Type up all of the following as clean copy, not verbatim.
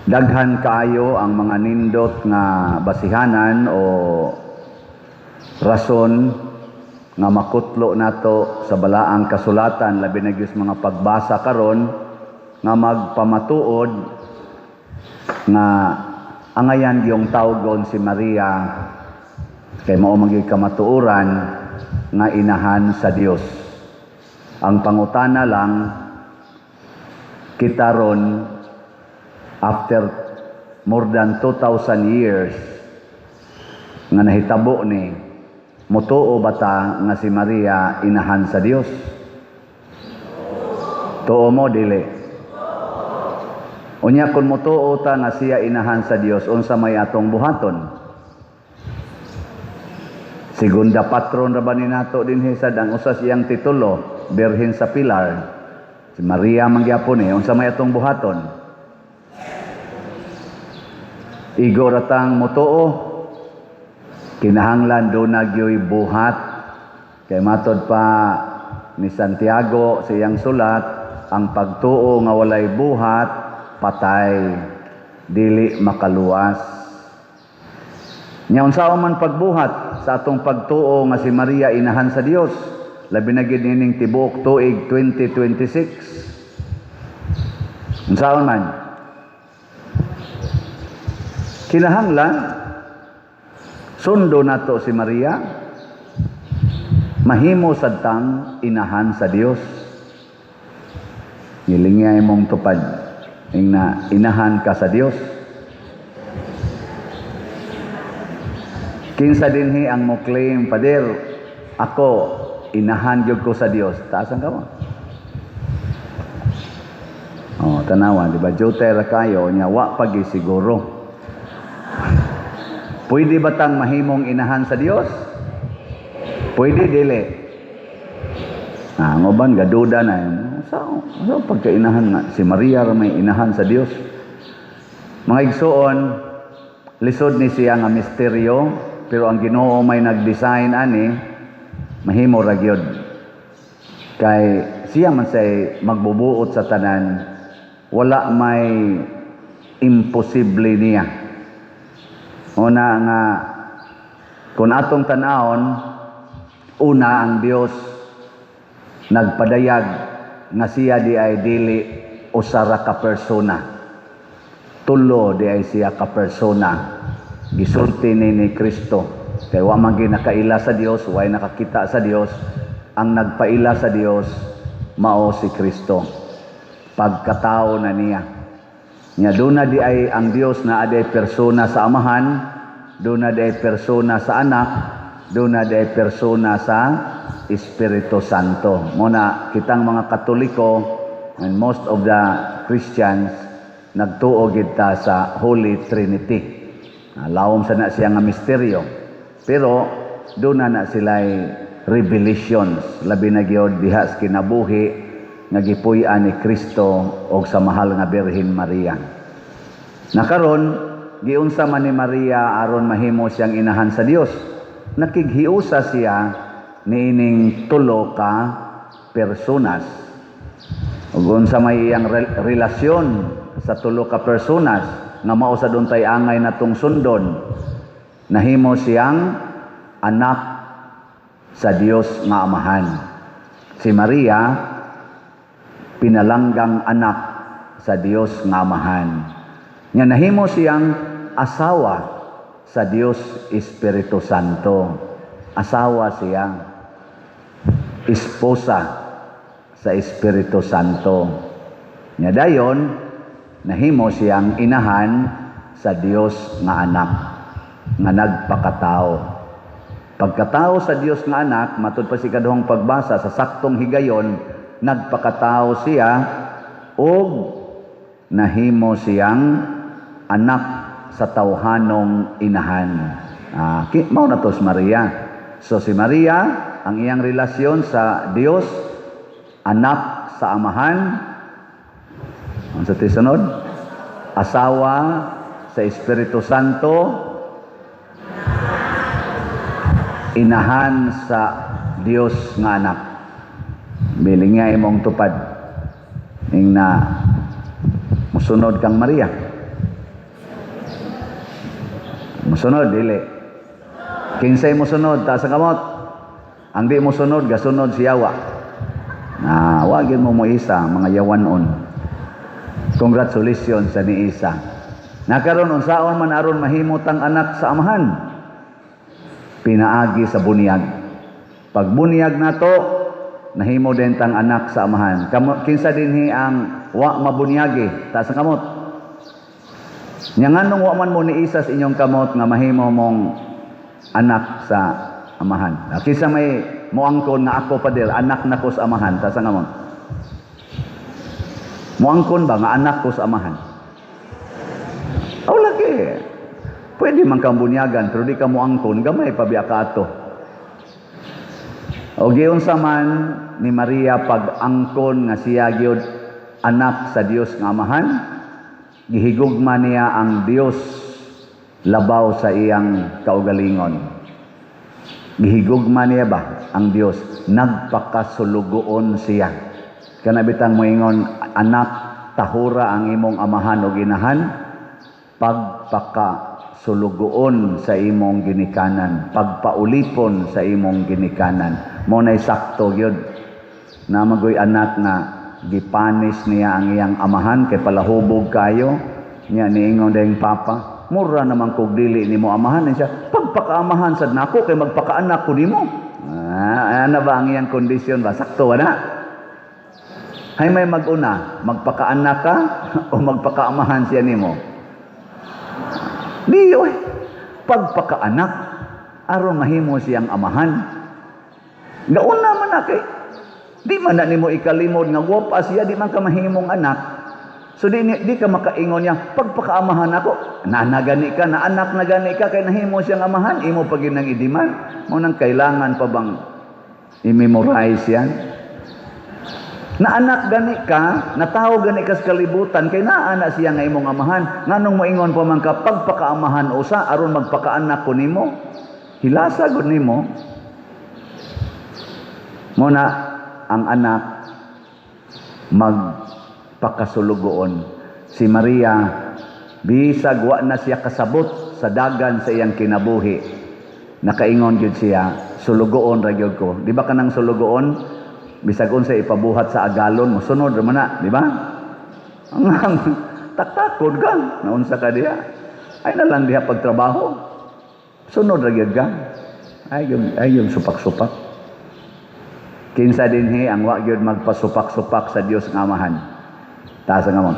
Daghan kaayo ang mga nindot nga basihanan o rason nga makutlo nato sa balaang kasulatan, labi na gyud sa mga pagbasa karon, nga magpamatuod nga angayan yung tawgon si Maria kay mao man gyud kamatuoran nga inahan sa Dios. Ang pangutana lang, kita ron, after more than 2,000 years nga nahitabo ni, mutuo ba ta nga si Maria inahan sa Dios? Tuo mo, dili? Unya kung mutuo ta nga siya inahan sa Dios, unsa may atong buhaton? Segunda patron ra ba ni nato dinhi sad ang usa siyang titulo, Birhen sa Pilar. Si Maria man gyapon eh, unsa may atong buhaton? Igo ra tang mutuo, kinahanglan duna gyoy buhat. Kay matod pa ni Santiago sa iyang sulat, ang pagtuo nga walay buhat, patay, dili makaluwas. Nya unsa man pagbuhat sa atong pagtuo nga si Maria inahan sa Dios, labi na gid nining tibuok tuig 2026? Unsaon man? Kinahanglan sundo nato si Maria, mahimo sadtang inahan sa Dios. Ngilingay mong tupad ing na inahan ka sa Dios. Kinsa dinhi ang mo claim, "Pader, ako inahan gyud ko sa Dios"? Taas ang kamot. Oh, tanawa, di ba? Jote ra kayo nya wa pa siguro. Pwede ba tang mahimong inahan sa Dios? Pwede, dili? Ah, ang uban gaduda na. Sa pagkainahan nga si Maria ra may inahan sa Dios. Mga igsuon, lisod ni siya nga misteryo, pero ang Ginoo may nag-design ani, mahimo ra gyud. Kay siya man say magbubuot sa tanan, wala may imposible niya. Una nga kung atong tan-awon, una ang Dios nagpadayag nga siya di ay dili usa ra ka persona. Tulo di ay siya ka persona. Gisulti ni Kristo. Kay wa man gyud nakaila sa Dios, way nakakita sa Dios. Ang nagpaila sa Dios mao si Kristo. Pagkatao na niya. Nya duna di ay ang Dios na aday persona sa Amahan, duna di ay persona sa Anak, duna di ay persona sa Espiritu Santo. Muna kitang mga Katoliko and most of the Christians nagtuo gid ta sa Holy Trinity. Lawom sa na siya nga misteryo. Pero duna na sila'y revelations, labi na gyud diha sa kinabuhi nga gipuy-an ni Kristo og sa mahal nga Birhen Maria. Nakaron, giunsa man ni Maria aron mahimo siyang inahan sa Dios? Nakighiusa siya niining tulo ka personas. Ug unsa may iyang relasyon sa tulo ka personas nga mao sa duntay angay natong sundon? Nahimo siyang anak sa Dios nga Amahan. Si Maria pinalanggang anak sa Dios nga Amahan. Nga nahimo siyang asawa sa Dios Espiritu Santo. Asawa siya. Esposa sa Espiritu Santo. Nya dayon nahimo siyang inahan sa Dios nga Anak nga nagpakatao. Pagkatao sa Dios nga Anak, matud pa si kaduhang pagbasa, sa saktong higayon nagpakatao siya og nahimo siyang anak sa tawhanong inahan. Ah, mao na to si Maria. So si Maria, ang iyang relasyon sa Dios, anak sa Amahan, ang sa tisunod, asawa sa Espiritu Santo, inahan sa Dios nga Anak. Biling nga imong tupad ing na musunod kang Maria. Musunod, dili? Kinsay mosunod, taas ang kamot. Ang di mosunod, gasunod si yawa. Na, wa gyud mo moisa, mga yawanon. Congratulations sa niisa. Nakaron, unsaon man aron mahimot ang anak sa Amahan? Pinaagi sa bunyag. Pag bunyag nato, nahimo din tang anak sa Amahan. Kamo, kinsa dinhi ang wa mabunyagi? Taas ang kamot. Nya nganong wa man mo niisa sa inyong kamot nga mahimo mong anak sa Amahan? Ah, kinsa may moangkon nga "Ako, Pader, anak na ko sa Amahan"? Taas ang kamot. Moangkon ba nga "Anak ko sa Amahan"? Aw, lagi. Pwede man kang bunyagan pero di ka moangkon, gamay pa biya ka ato. O giunsa man ni Maria pag-angkon nga siya gyud anak sa Dios nga Amahan? Gihigugma niya ang Dios labaw sa iyang kaugalingon. Gihigugma niya ba ang Dios? Nagpakasulugoon siya. Kana bitang moingon, "Anak, tahura ang imong amahan o ginahan," pagpakasulugoon sa imong ginikanan, pagpaulipon sa imong ginikanan. Mao nay sakto gyud. Naa man goy anak nga gipanis niya ang iyang amahan kay palahubog kayo. Nya niingon dayong papa, "Mura naman kog dili nimo amahan." Niya siya, "Pagpakaamahan sad nako kay magpakaanak ko nimo." Ah, ana ba ang iyang kondisyon ba? Sakto ba na? Hay, may mag-una, magpakaanak ka o magpakaamahan siya nimo? Di oy. Pagpakaanak aron mahimo siyang amahan. Gauna man na kay di man na nimo ikalimod nga gwapa siya, di man ka mahimong anak. So di ka makaingon niya, "Pagpakaamahan ako," na gani ka, na anak na gani ka, kay nahimo siyang amahan, imo pa gyud nang idiman. Mao nang kailangan pa bang i-memorize yan? Na anak gani ka, na tao gani ka sa kalibutan, kay naa na siya nga imong amahan. Nganong moingon pa man ka, "Pagpakaamahan usa, aron magpakaanak ko nimo"? Hilasa gud nimo. Mao na, ang anak magpakasulugoon. Si Maria, bisag wa na siya kasabot sa dagan sa iyang kinabuhi, nakaingon gyud siya, "Sulugoon ra gyud ko." Di ba kanang sulugoon, bisag unsa ipabuhat sa agalon, mosunod ra man na, di ba? Ang taktakod ka, naunsa ka diha. Ay na lang diha pagtrabaho. Sunod ra gyud ka. Ay yung supak-supak. Kinsa dinhi ang wa gyud magpasupak-supak sa Dios nga Amahan? Taas ang kamot.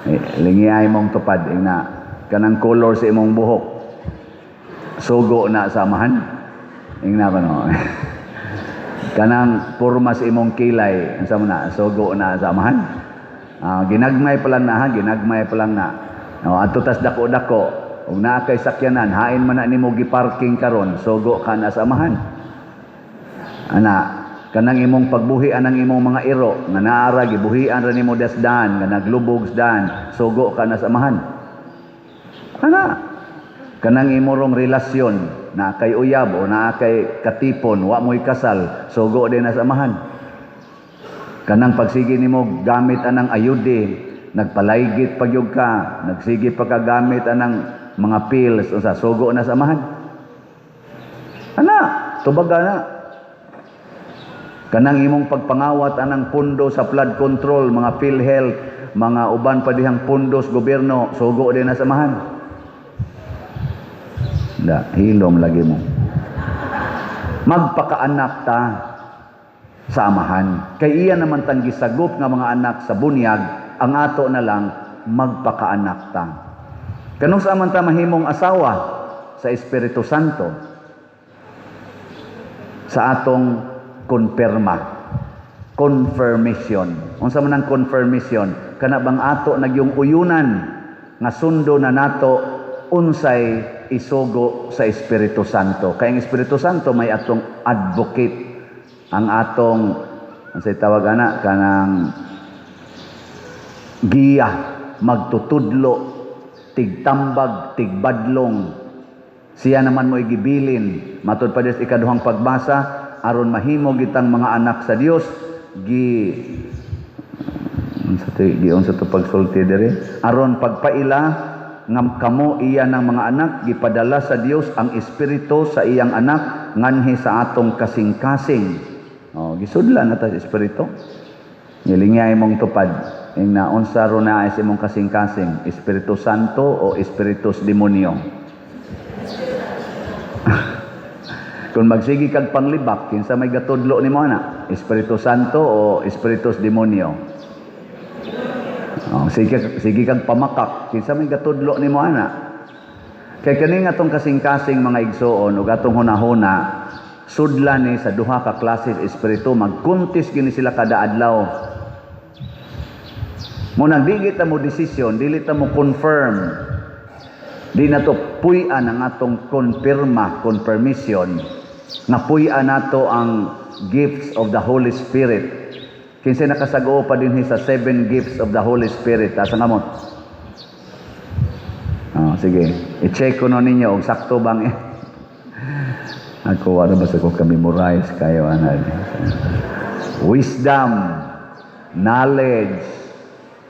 Eh, lingiay mong tupad ina kanang color sa imong buhok. Sugo na sa Amahan. Ingna ba, no? Kanang porma sa imong kilay, unsa man na, sugo na sa Amahan. Ah, ginagmay pa lang na ha, ginagmay pa lang na. No, adto tas dako-dako, ug naa kay sakyanan, hain man na nimo giparking karon, sugo ka na sa Amahan. Ana, kanang imong pagbuhi anang imong mga iro nga naara gibuhian ra nimo dasdan nga naglubog dan, sugo ka na sa Amahan. Ana, kanang imong relasyon na kay uyab o naa kay katipon, wa mo'y kasal, sugo din na sa Amahan. Kanang pagsige nimo gamit anang ayude, nagpalaygit pa gyud ka, nagsige pa ka gamit anang mga pills, unsa, sugo na sa Amahan. Ana, tubaga na. Kanang imong pagpangawat anang pundo sa flood control, mga PhilHealth, mga uban pa dihang pundos gobyerno, sugo din na sa Amahan. Da, hilom lagi mo. Magpakaanak ta sa Amahan. Kay iya naman tang gisagop nga mga anak sa bunyag, ang ato na lang magpakaanak ta. Kanus-a man ta mahimong asawa sa Espiritu Santo? Sa atong konfirma. Confirmation. Unsa man ang confirmation? Kana bang ato nagyung uyunan nga sundo na nato unsay isugo sa Espiritu Santo. Kay ang Espiritu Santo may atong advocate, ang atong, unsay tawag ana, kanang giya, magtutudlo, tigtambag, tigbadlong. Siya naman mo gibilin matud pa sa ikaduhang pagbasa aron mahimo gitang mga anak sa Dios. Gi unsa to, gi unsa to pagsulti diri aron pagpaila Nga kamo iya ng mga anak, gipadala sa Dios ang Espiritu sa iyang anak nganhi sa atong kasing-kasing. Oh, gisudlan na ta sa Espiritu. Nilingya imong tupad. Ing na unsa ro na sa imong kasing-kasing, Espiritu Santo o Espiritus Demonyo? Kung magsige kag panglibak, kinsa may gatudlo nimo ana? Espiritu Santo o Espiritus Demonyo? Oh, sige, sige kag pamakak, kinsa may gatudlo nimo ana? Kay kani nga atong kasing-kasing, mga igsoon, ug atong hunahuna, sudlan ni sa duha ka klase sa espiritu, magkuntis gini sila kada adlaw. Mo nang di kita mo desisyon, dili ta mo confirm. Di na to puy-an ang atong konfirma, confirmation, nga puy-an nato ang gifts of the Holy Spirit. Kinsa nakasag-o pa dinhi sa seven gifts of the Holy Spirit? Asa nga mo? Oh, sige. I-check ko no ninyo og sakto bang ako wala ba sa ko ka-memorize kayo ana. Wisdom, knowledge,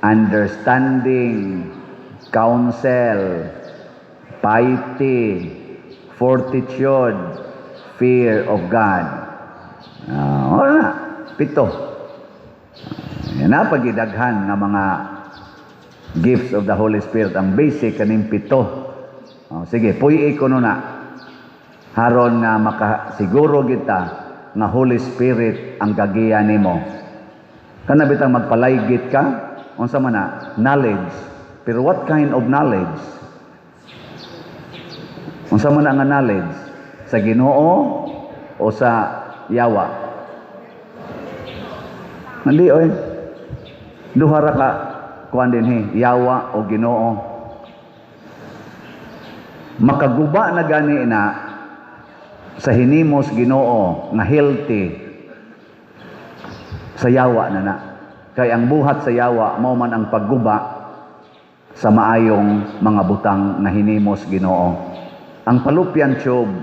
understanding, counsel, piety, fortitude, fear of God. Ah, wala na. Pito. Yan na pagidaghan nga mga gifts of the Holy Spirit. Ang basic kaning pito. Oh, sige, puy ko no na. Haron nga makasiguro kita nga Holy Spirit ang gagiya nimo. Kana bitang magpalaygit ka, unsa man na? Knowledge. Pero what kind of knowledge? Unsa man na nga knowledge? Sa Ginoo o sa yawa? Hindi oy. Duha ra ka kuan dinhi, yawa o Ginoo. Makaguba na gani na sa hinimos Ginoo nga healthy, sa yawa na na. Kay ang buhat sa yawa mao man ang pagguba sa maayong mga butang nga hinimos Ginoo. Ang fallopian tube,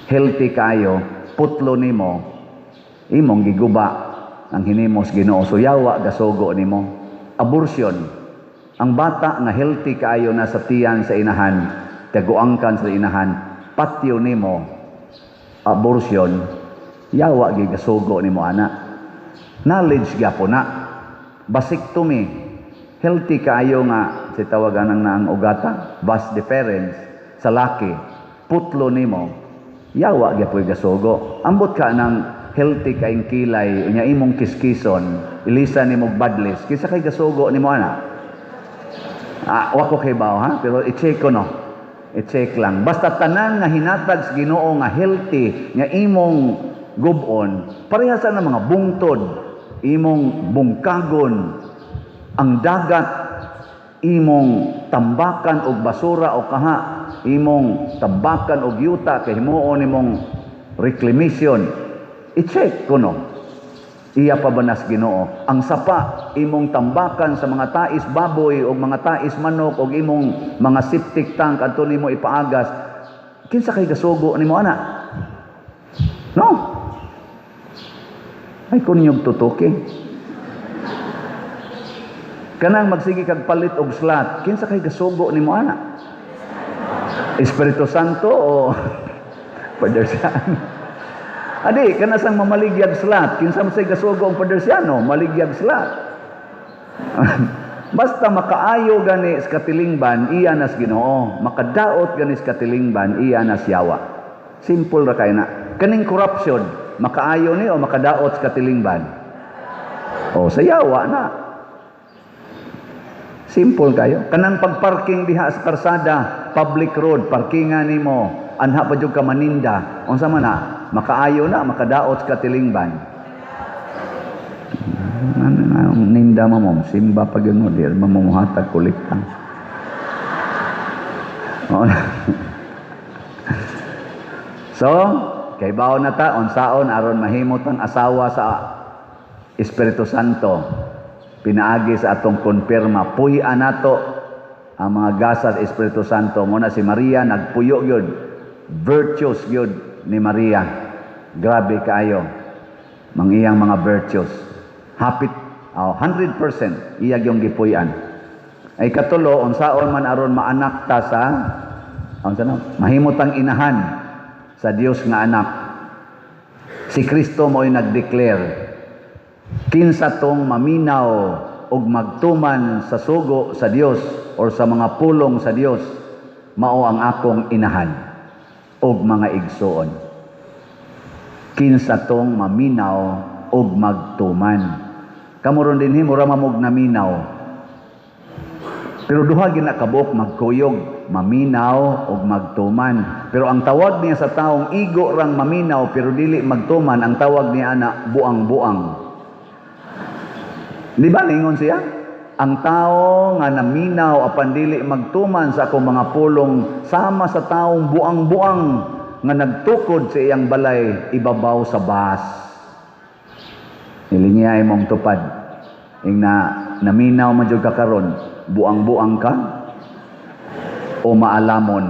healthy kayo, putlo nimo, imong giguba ang hinimos Ginoo. So yawa gasugo nimo. Abortion. Ang bata nga healthy kaayo na sa tiyan sa inahan, taguangkan sa inahan, patyo nimo, abortion, yawa gigasugo nimo ana. Knowledge gyapon na. Vasectomy, healthy kaayo nga si tawagan na ang ugata, vas deferens sa laki, putlo nimo, yawa gyapoy gasugo. Ambot ka ng healthy kaing kilay, unya imong kiskison, ilisa nimo badlis, kinsa kay gasugo nimo ana? Ah, wa ko kay ha, pero i-check ko no. I-check lang. Basta tanan nga hinatag sa Ginoo nga healthy nga imong gubon, parehas na mga bungtod, imong bungkagon, ang dagat, imong tambakan og basura o kaha, imong tambakan og yuta kay himuon nimong reclamation. I-check ko no. Iya pa ba nas Ginoo? Ang sapa, imong tambakan sa mga tais baboy o mga tais manok o imong mga septic tank adto nimo ipaagas. Kinsa kay gasugo nimo ana? No. Ay kunyog tutuki. Kanang magsige kag palit og slot, kinsa kay gasugo nimo ana? Espiritu Santo o Padersiano? Adi, kana sang mamaligyag slot, kinsa man say gasugo ang Padersiano, maligyag slot. Basta makaayo gani sa katilingban, iya nas Ginoo. Makadaot gani sa katilingban, iya nas yawa. Simple ra kay na. Kaning corruption, makaayo ni o makadaot sa katilingban? O sa yawa na. Simple kayo. Kanang pagparking diha sa karsada, public road, parkingan nimo, anha pa jud ka maninda. Unsa man na? Makaayo na, makadaot sa katilingban. Ano, ninda mo mo, simba pa gyud mo, di ba mo muhatag kolekta. Oo na. So, kay baon na ta, unsaon aron mahimot ang asawa sa Espiritu Santo. Pinaagi sa atong konpirma, puy-an nato ang mga gasas Espiritu Santo. Muna si Maria nagpuyo gyud. Virtues gyud ni Maria. Grabe kaayo. Mang iyang mga virtues. Hapit, oh, 100% iya gyung gipuy-an. Ay katulo, unsaon man aron maanak ta sa unsa na, mahimutang inahan sa Dios nga anak. Si Kristo mo'y nag-declare, "Kinsa tong maminaw ug magtuman sa sugo sa Dios or sa mga pulong sa Dios, mao ang akong inahan ug mga igsuon." Kinsa tong maminaw ug magtuman. Kamo ron dinhi, mura mamog naminaw. Pero duha gina kabuok magkuyog, maminaw ug magtuman. Pero ang tawag niya sa taong igo rang maminaw pero dili magtuman, ang tawag niya ana buang-buang. Di ba ningon siya? "Ang tao nga naminaw apan dili magtuman sa akong mga pulong, sama sa taong buang-buang nga nagtukod sa iyang balay ibabaw sa bas." Nilingiya imong tupad. Ing na naminaw man jud ka karon, buang-buang ka o maalamon?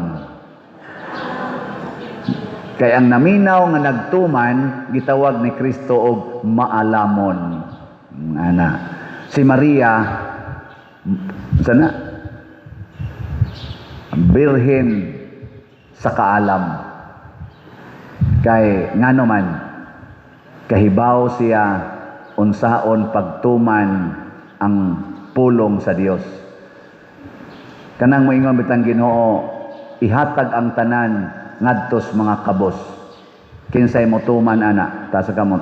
Kay ang naminaw nga nagtuman, gitawag ni Kristo og maalamon. Ana. Si Maria sana birhen sa kaalam. Kay ngano man, kahibaw siya unsaon pagtuman ang pulong sa Dios. Kanang moingon bitang Ginoo, "Ihatag ang tanan ngadtos mga kabos." Kinsay motuman ana? Taas sa kamot.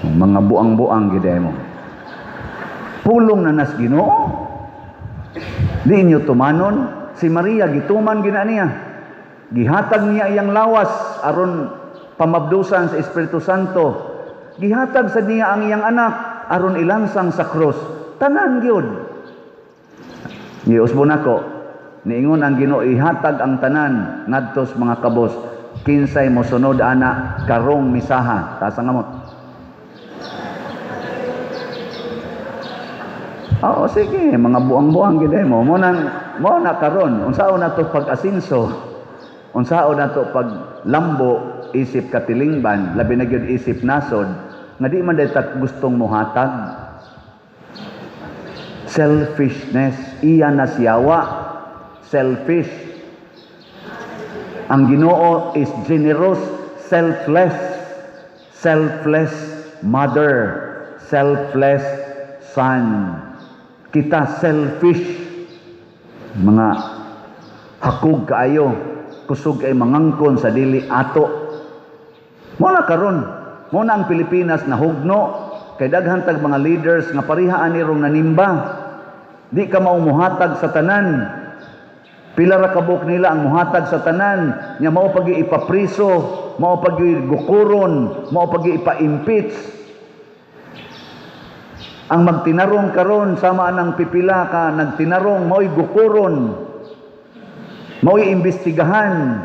Mga buang-buang gid mo. Pulong na nas Ginoo. Di inyo tumanon. Si Maria, gituman gina niya. Gihatag niya iyang lawas aron pamabdusan sa Espiritu Santo. Gihatag sa niya ang iyang anak aron ilansang sa krus. Tanan gyud. Giusbon nako, niingon ang Ginoo, "Ihatag ang tanan ngadtos mga kabos." Kinsay mosunod ana karong misaha? Taas ang kamot. Oo, sige, mga buang-buang gid mo. Mo nang mo na karon, unsaon na to pag-asinso? Unsaon na to paglambo isip katilingban, labi na gyud isip nasod nga di man dayta gustong mohatag. Selfishness, iya na siyawa. Selfish. Ang Ginoo is generous, selfless. Selfless mother, selfless son. Kita selfish. Mga hakog kaayo, kusog kay mangangkon sa dili ato. Mo na karon, mo na ang Pilipinas nahugno kay daghan tag mga leaders nga pareha ani rong nanimba. Di ka mao muhatag sa tanan. Pila ra kabuk nila ang muhatag sa tanan nya mao pagi ipapriso, mao pagi gukuron, mao pagi ipa-impeach. Ang magtinarong karon sama nang pipila ka nagtinarong, mao'y gukuron. Mao'y imbestigahan.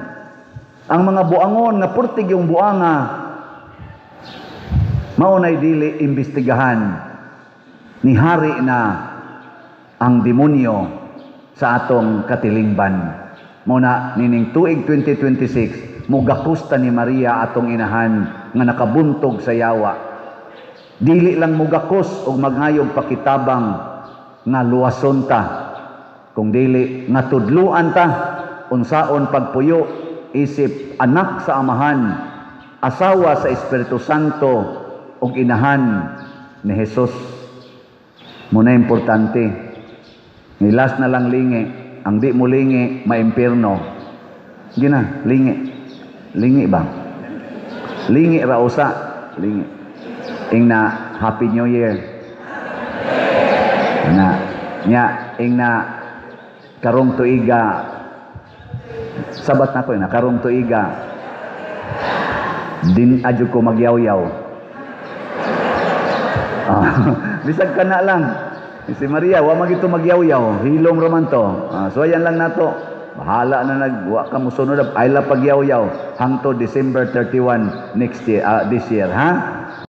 Ang mga buangon nga purtig yung buanga, mao na'y dili imbestigahan. Nihari na ang demonyo sa atong katilingban. Mao na nining tuig 2026, mugakusta ni Maria atong inahan nga nakabuntog sa yawa. Dili lang mugakos og maghayog pakitabang nga luwason ta, kung dili nga tudluan ta unsaon pagpuyo isip anak sa Amahan, asawa sa Espiritu Santo ug inahan ni Jesus. Muna importante. Ni last na lang, lingi. Ang di mo lingi, maimpirno. Gina, lingi. Lingi ba? Lingi ra usa. Lingi. Ing na, Happy New Year. Na, nya, ing na, karong tuiga, sabat na ko, na karong tuiga, din adyo ko magyaw-yaw. Ah, bisag ka na lang. Si Maria, wa magito magyaw-yaw. Hilom raman to. Ah, so ayan lang nato. Bahala na nag wa ka mosunod, ay la pagyaw-yaw hangtod December 31 next year, this year, ha?